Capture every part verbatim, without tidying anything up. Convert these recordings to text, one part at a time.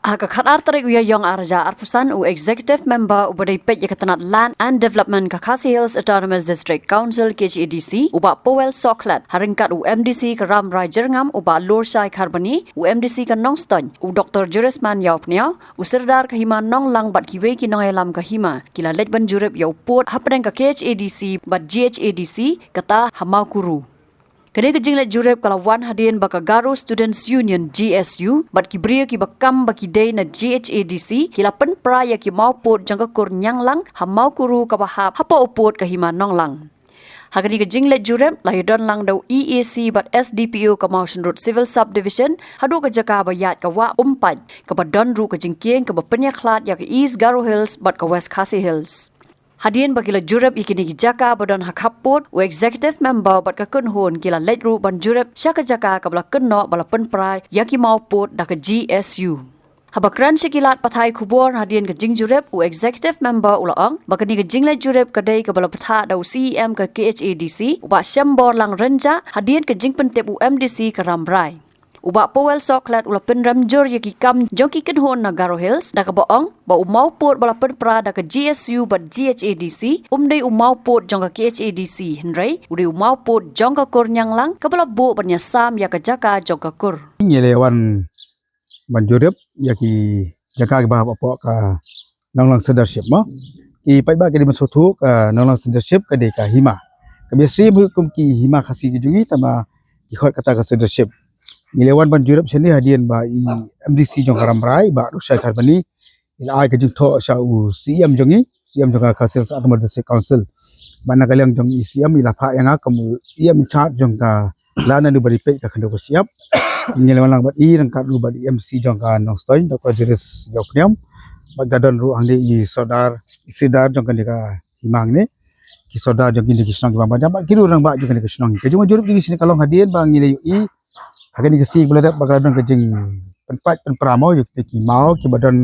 Ha ka khatar tarik u Ïaïong arhajar arphew san, u Executive Member uba dei peit ïa ka tnat Land and Development ka Khasi Hills Autonomous District Council, K H A D C, u Bah Powell Sohkhlet, ha ryngkat u M D C ka Rambrai Jyrngam, u Bah Lorshai Kharbani, u M D C ka Nongstoiñ, u Doktor Jurisman Ïawphniaw, u Sirdar ka Hima Nonglang bad kiwei ki nongïalam ka hima, ki la leit ban jurip ïa u pud hapdeng ka K H A D C bad G H A D C, kata ha Mawkuru. Kane ka jingleit jurip ka la wan hadien ba ka Garo Students Union, G S U, bad ki briew kiba kam ba ki dei na G H A D C, ki la pynpra ïa ki mawpud jong ka kur Ñianglang ha Mawkuru kaba hap hapoh u pud ka Hima Nonglang. Ha kane ka jingleit jurip la ïadon lang da u E A C bad S D P O ka Mawshynrut Civil Subdivision, haduh ka jaka ba ïaid ka wah Umpait, kaba don ruh ka jingkieng kaba pynïakhlad ïa ka East Garo Hills bad ka West Khasi Hills. Hadien ba ki la jurip ïa kine ki jaka ba don ha khappud, u Executive Member bad ka kynhun ki la leit ruh ban jurip sha ka jaka kaba la kynnoh ba la pynpra ïa ki mawpud da ka G S U. Haba kren sha ki lad pathai khubor hadien ka jingjurip, u Executive Member u la ong ba kane ka jingleit jurip ka dei kaba la bthah da u C E M ka K H A D C, u Bah Shemborlang Rynjah, hadien ka jingpyntip u M D C ka Rambrai. U Bah Powell Sohkhlet u la pynrem jur ïa ki kam jong ki kynhun na Garo Hills da kaba ong ba u mawpud ba la pynpra da ka G S U bad G H A D C um dei u mawpud jong ka K H A D C, hynrei u dei u mawpud jong ka kur Ñianglang kaba la buh ban ïasam ïa ka jaka jong ka kur. Ngi la wan ban jurip ïa ki jaka kiba hapoh ka Nonglang Sirdarship mo. Ki paidbah ki dei ban sngewthuh ka Nonglang Sirdarship ka dei ka hima kaba ïasyriem kum ki hima Khasi ki jong ngi, tangba ki khot kata ka Sirdarship. Ngi la wan ban jurip shane hadien ba i M D C jong ka Rambrai, Bah Lorshai Kharbani, i la ai ka jingthoh sha u C E M jong ngi, C E M jong ka Khasi Hills Autonomous District Council. Bad na ka liang jong i C E M i la phah ïa nga kum u C E M in charge jong ka Land and Development, ka khyndew ka shyiap. Ngi la wan lang bad i ryngkat ruh bad i M C jong ka Nongstoiñ, Doktor Juris Ïawphniaw. Bad ka don ruh hangne i Sordar, i Sirdar jong kane ka hima hangne. Ki Sordar jong kine ki shnong kiba bun jam bad ki ruh rangbah jong kane ka shnong. Ka jingwan jurip jong ngi shane ka long hadien ba ngi la ïohi ha kane ka sngi ba la dep ba ka la don ka jingpynpait pynpra mo ïa kita ki maw kiba don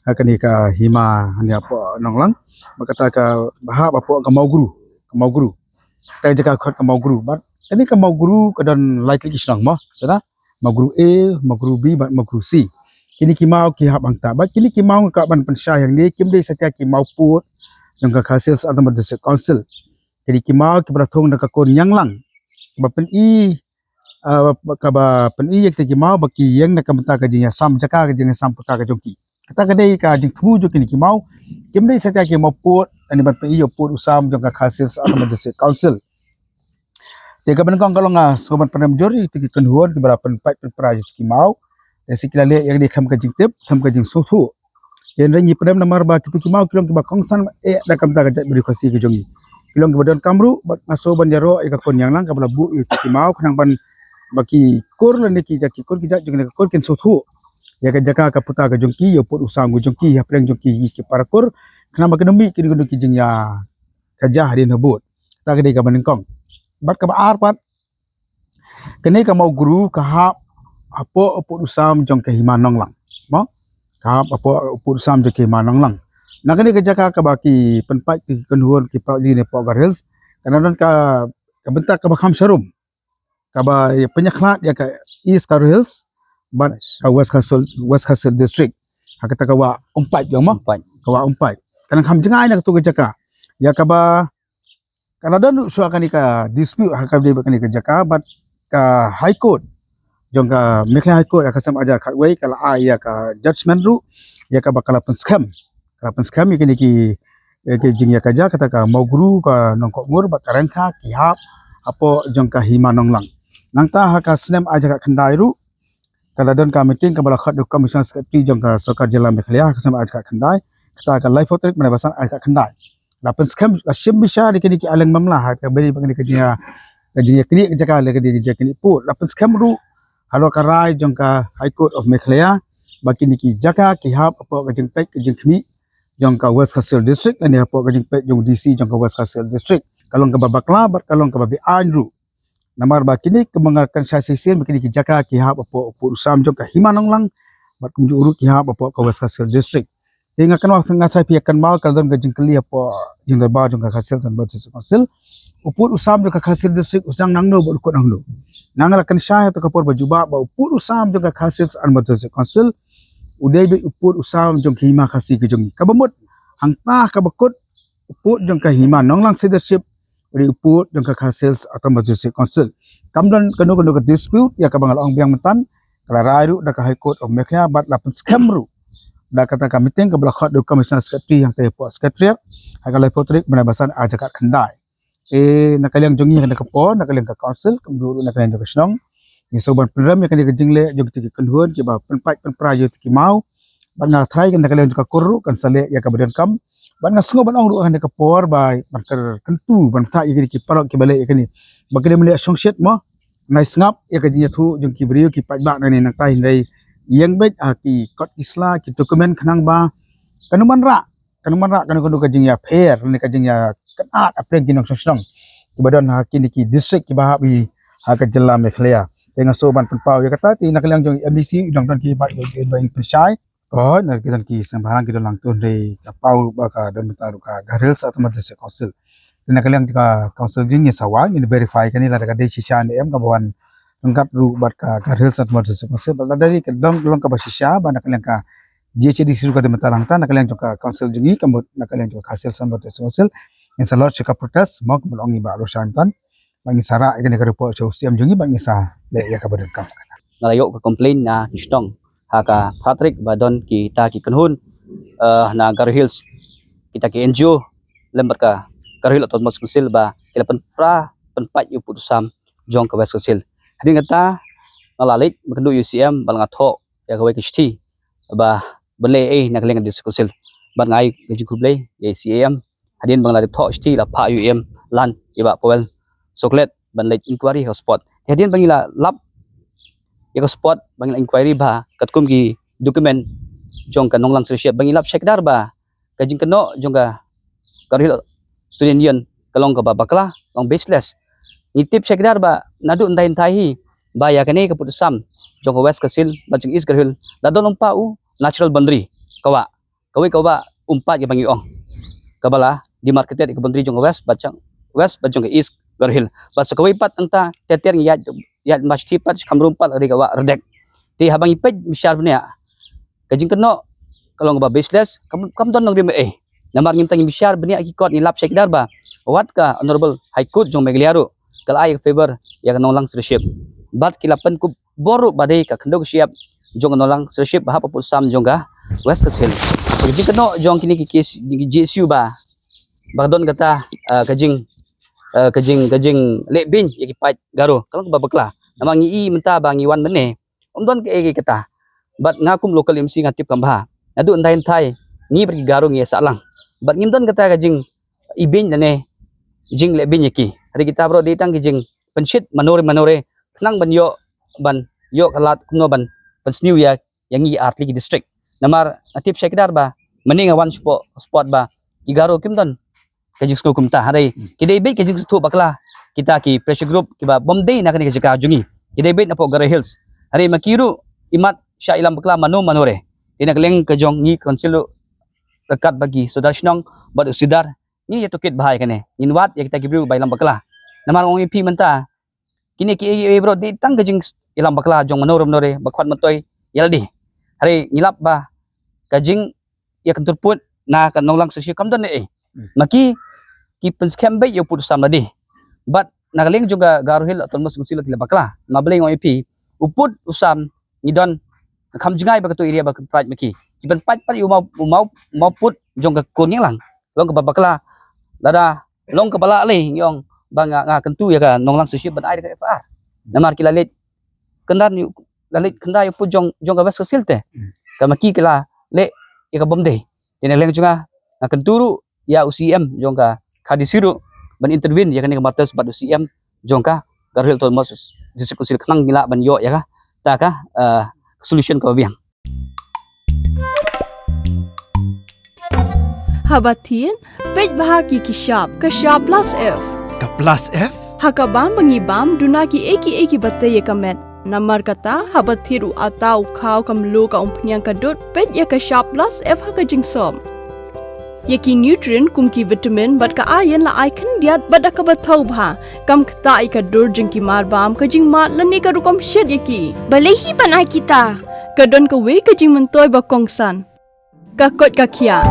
ha kane ka hima hangne hapoh Nonglang. Bad kata kaba hap hapoh ka Mawgru, ka Mawgru. Kata ka jaka khot ka Mawgru. Bad kane ka Mawgru ka don lai tylli ki shnong mo. Shisha, Mawgru A, Mawgru B bad Mawgru C. Kine ki maw ki hap hangta. Bad kine ki maw nga kwah ban pynshai hangne kim dei satia ki mawpud jong ka Khasi Hills Autonomous District Council. Kine ki maw kiba la thung da ka kur Ñianglang, kiba pyni, ah, kaba pyni ïa kita ki maw ba ki ïeng na ka bynta ka jingïasam jaka, ka jingïasam puta ka jong ki. Kata ka dei ka jingthmu jong kine ki maw. Kim dei satia ki mawpud lane ban pyni ïa u pud u sam jong ka Khasi Hills Autonomous District Council. Te kaba nyngkong ka long, ah, sngewbha ban pynrem jur ïa kita ki kynhun kiba la pynpait pynpra ïa kita ki maw. Te sa ki la leh ïa kane khlem ka jingtip, khlem ka jingsngewthuh. Te hynrei ngi pynrem namar ba kita ki maw ki long kiba kongsan eh da ka bynta ka jaitbynriew Khasi ka jong ngi. Ki long kiba donkam ruh bad nga sngew ban ïaroh ïa ka kur Ñianglang kaba la buh ïa kita ki maw khnang ban ba ki kur lane ki jait, ki kur ki jait jong kane ka kur kin sngewthuh ïa ka jaka ka puta ka jong ki, ïa u pud u sam ka jong ki hapdeng jong ki ki para kur, khnang ba kin ym mih ki, ki, ki jingïakajia hadien habud. Kata ka dei kaba nyngkong. Bad kaba ar pat, kane ka Mawgru ka hap hapoh u pud u sam jong ka hima Nonglang. Mo? Ka hap hapoh u pud u sam jong ka hima Nonglang. Na kane ka jaka kaba ki pynpait ki kynhun ki para jong ngi hapoh Garo Hills, ka la don ka, ka bynta kaba kham sharum, kaba pynïakhlad ïa ka East Garo Hills bad ka West Khasi, West Khasi District. Ha kata ka wah Umpait, ïa mo? Umpait. Ka wah Umpait. Ka nang kham jngai na katu ka jaka. Ïa kaba ka la don ruh shuwa kane ka dispute ha kaba ïadei bad kane ka jaka bad ka High Court jong ka Meghalaya High Court ha ka snem arhajar khatwei ka la ai ïa ka judgment ruh ïa kaba ka la pynskhem, ka la pynskhem ïa kine ki, ïa ki jingïakajia, kata ka Mawgru, ka Nongkohngur bad ka Ryngkha ki hap hapoh jong ka hima Nonglang. Nangta ha ka snem arhajar khatkhyndai ruh ka la don ka meeting kaba la khot da u Commissioner Secretary jong ka Sorkar Jylla Meghalaya ha ka snem arhajar khatkhyndai, kata ka laiphew tarik mynta ba san arhajar khatkhyndai. La pynskhem, la shim bishar ïa kine ki arliang mamla ha kaba ïadei bad kane ka jingïa, ka jingïaknieh jaka lane ka jingïaknieh pud. La pynskhem ruh halor ka rai jong ka High Court of Meghalaya ba kine ki jaka ki hap hapoh ka jingpeit ka jingkhmih jong ka West Khasi Hills District lane hapoh ka jingpeit jong u D C jong ka West Khasi Hills District. Ka long kaba bakla bad ka long kaba beaiñ ruh. Namar ba kine ki, ba nga kynshai shisien ba kine ki jaka ki hap hapoh u pud u sam jong ka hima Nonglang bad kumjuh ruh ki hap hapoh ka West Khasi Hills District. Te nga kynmaw, nga tharai phi ïa kynmaw ka la don ka jingkylli hapoh jingdorbar jong ka Khasi Hills Autonomous District Council. U pud u sam jong ka Khasi Hills District u sdang nangno bad u kut hangno. Nga la kynshai ha kata ka por ba jubab ba u pud u sam jong ka Khasi Hills Autonomous District Council u dei beit u pud u sam jong ka hima Khasi ka jong ngi. Kaba mut, hangta kaba kut u pud jong ka hima Nonglang Sirdarship u dei u pud jong ka Khasi Hills Autonomous District Council. Kam don kano kano ka dispute ïa kaba nga la ong biang mynta, ka la rai ruh da ka High Court of Meghalaya bad la pynskhem ruh da kata ka meeting kaba la khot da u Commissioner Secretary hangta hapoh Secretariat ha ka laiphew tarik bnai ba san ar hajar khatkhyndai. Te na ka liang jong ngi ha kane ka por, na ka liang ka council, kumjuh ruh na ka liang jong ka shnong, ngi sngewbha ban pynrem ïa kane ka jingleh jong kita ki kynhun kiba pynpait pynpra ïa kita ki maw. Bad nga tharai kan na ka liang jong ka kur ruh kan sa leh ïa kaba donkam. Bad nga sngewbha ban ong ruh ha kane ka por ba ban kyntu ban pynthikna ïa kine ki paralok kiba leh ïa kane ba ki dei ban leh shongshit mo. Nai sngap ïa ka jingïathuh jong ki briew ki paidbah nangne nangta, hynrei ïeng beit ha ki kot ki sla, ki document, khnang ba kan ym wanrah, kan ym wanrah kano kano ka jingïapher ne ka jingïakynad hapdeng ki nongshong shnong kiba don ha kine ki district kiba hap hi ha ka jylla Meghalaya. Te nga sngewbha ban pynpaw ïa kata. Te na ka liang jong MDC u dang don ki ba ïa ba ïa pynshai. Ko na ki don ki seng balang ki don lang tu, hynrei ka paw ba ka don mynta ruh ka Garo Hills Autonomous District Council. Te na ka liang ka council jong ngi sa wan ngin verify kane lada ka dei shisha ne em, kaba wan ryngkat ruh bad ka Garo Hills Autonomous District Council. Bad lada dei ka long long kaba shisha ba na ka liang ka GHADC ruh ka dei mynta lang ta, na ka liang jong ka council jong ngi, ka mut na ka liang jong ka Khasi Hills Autonomous District Council, ngin sa lodge ka protest mo, ka mut ong i ba ruh shai mynta. Ba ngin sa rah ïa kane ka report sha u CM jong ngi bad ngin sa leh ïa kaba donkam. Nga la ïoh ka complaint na ki shnong ha ka Patrick ba don kita ki kynhun, eh, na Garo Hills, kita ki NGO lem bad ka Garo Hills Autonomous Council ba ki la pynpra pynpait ïa u pud u sam jong ka West Khasi Hills. Hadien kata nga la leit ba kynduh ïa u CM bad nga thoh ïa kawei ka shithi ba ban leh ei na ka liang ka District Council. Bad nga ai ka jingkhublei ïa u CM hadien ba nga la dep thoh shithi la phah ïa u EM Land, ïa Bah Powell Sohkhlet ban leit inquiry ha spot. Hadien ba ngi la lap ïa ka spot ba ngi la inquiry ba katkum ki document jong ka Nonglang Sirdarship ba ngi lap shakdar ba ka jingkynnoh jong ka Garo Hills Student Union ka long kaba bakla, long baseless. Ngi tip shakdar ba naduh ndai ndai hi ba ïa kane ka pud u sam jong ka West Khasi Hills bad jong East Garo Hills la don lypa u natural boundary, ka wah kawei ka wah um pat kaba ngi ong, kaba la demarcated ïa ka boundary jong ka West bad jong, West bad jong ka East Garo Hills. Bad sa kawei pat nangta ter ter ngi ïaid, ïaid mashti pat kham rum pat la dei ka wah Ryndek. Te haba ngi peit bishar bniah ka jingkynnoh ka long kaba baseless, kam, kam don nongrim ei. Namar ngim tang ngi bishar bniah ki kot, ngi lap shakdar ba wat ka Honorable High Court jong Meghalaya ruh ka la ai ïa ka favor ïa ka Nonglang Sirdarship. Bad ki la pynkup bor ruh ba dei ka khyndew ka shyiap jong ka Nonglang Sirdarship ba hap ha pud u sam jong ka West Khasi Hills. Ka jingkynnoh jong kine ki case, ki GSU ba, ba don kata, ah, ka jing, ah, ka jing, ka jingleh beiñ ïa ki paid Garo ka long kaba bakla. Namar ngi i mynta ba ngi wan mynne ym don kaei kaei kata. Bad nga kum local MDC nga tip kham bha, naduh ndai ndai ngi bad ki Garo ngi ïa sah lang bad ngim don kata ka jing i beiñ lane jingleh beiñ ïa ki. Hynrei kita baroh dei tang ki jingpynshit mano re mano re khnang ban ïoh, ban ïoh ka lad kumno ban pynsniew ïa, ïa ngi artylli ki district. Namar nga tip shakdar ba mynne nga wan shapoh spot ba ki Garo kim don ka jingsngew kumta. Hynrei ki dei beit ka jingsngewthuh bakla kita ki pressure group kiba bym dei na kane ka jaka jong ngi, ki dei beit napoh Garo Hills. Hynrei ma ki ruh i mat sha i lam bakla mano mano re. Te na ka liang ka jong ngi council ruh ryngkat bad ki sordar shnong bad u sordar ngi ïa tohkit bha ïa kane, ngin wad ïa kita ki briew ba i lam bakla. Namar ong ïa phi mynta kine ki ei ei baroh dei tang ka jing i lam bakla jong mano re mano re ba khot myntoi ïa lade. Hynrei ngi lap ba ka jing ïa kyntur pud na ka Nonglang Sirdarship kam don ei ei. Hmm. Ma ki, ki pynskhem beit ïa u pud u sam lade. Bad na ka liang jong ka Garo Hills Autonomous Council ki la bakla. Ma balei nga ong ïa phi, u pud u sam ngi don, kham jngai ba katu area ba pynpait ma ki. Ki pynpait pat ïa u maw, u maw, u maw pud jong ka kur Ngialang. Long kaba bakla, lada long kaba lah lei ngi ong ba nga, nga kyntu ïa ka Nonglang Sirdarship ban ai da ka FIR. Namar ki la leit kyndan ïa u, la leit kyndan ïa u pud jong, jong ka West Khasi Hills te. Hmm. Ka ma ki ki la leh ïa ka bym dei. Te na liang jong nga, nga kyntu ruh ïa u CM jong ka KHADC ruh ban intervene ïa kane ka matters bad u CM jong ka Garo Hills Autonomous District Council khnang ngi lah ban ïoh ïa kata ka, eh, solution kaba biang. Haba thied, peit bha ki ki shap, ka shap plus F. Ka plus F? Ha ka bam ba ngi bam, duna kiei kiei kiba tei ïa ka met. Namar kata, haba thied u atta u khaw ka mluh ka umphniang ka dud, peit ïa ka shap plus F ha ka jingsop. Ïa ki nutrient kum ki vitamin bad ka iron la ai khyndiat bad da kaba thaw bha. Kam ktah ïa ka dur jong ki marbam, ka jingmad lane ka rukom shet ïa ki. Balei hi ban ai kita? Ka don kawei ka jingmyntoi ba kongsan, ka koit ka khiah.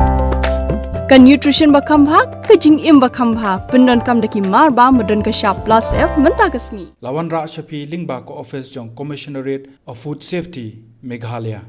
Ka nutrition ba kham bha, ka jingim ba kham bha, pyndonkam da ki mar ba ma don ka shap plus F mynta ka sngi. La wanrah sha phi lyngba ka office jong Commissionerate of Food Safety, Meghalaya.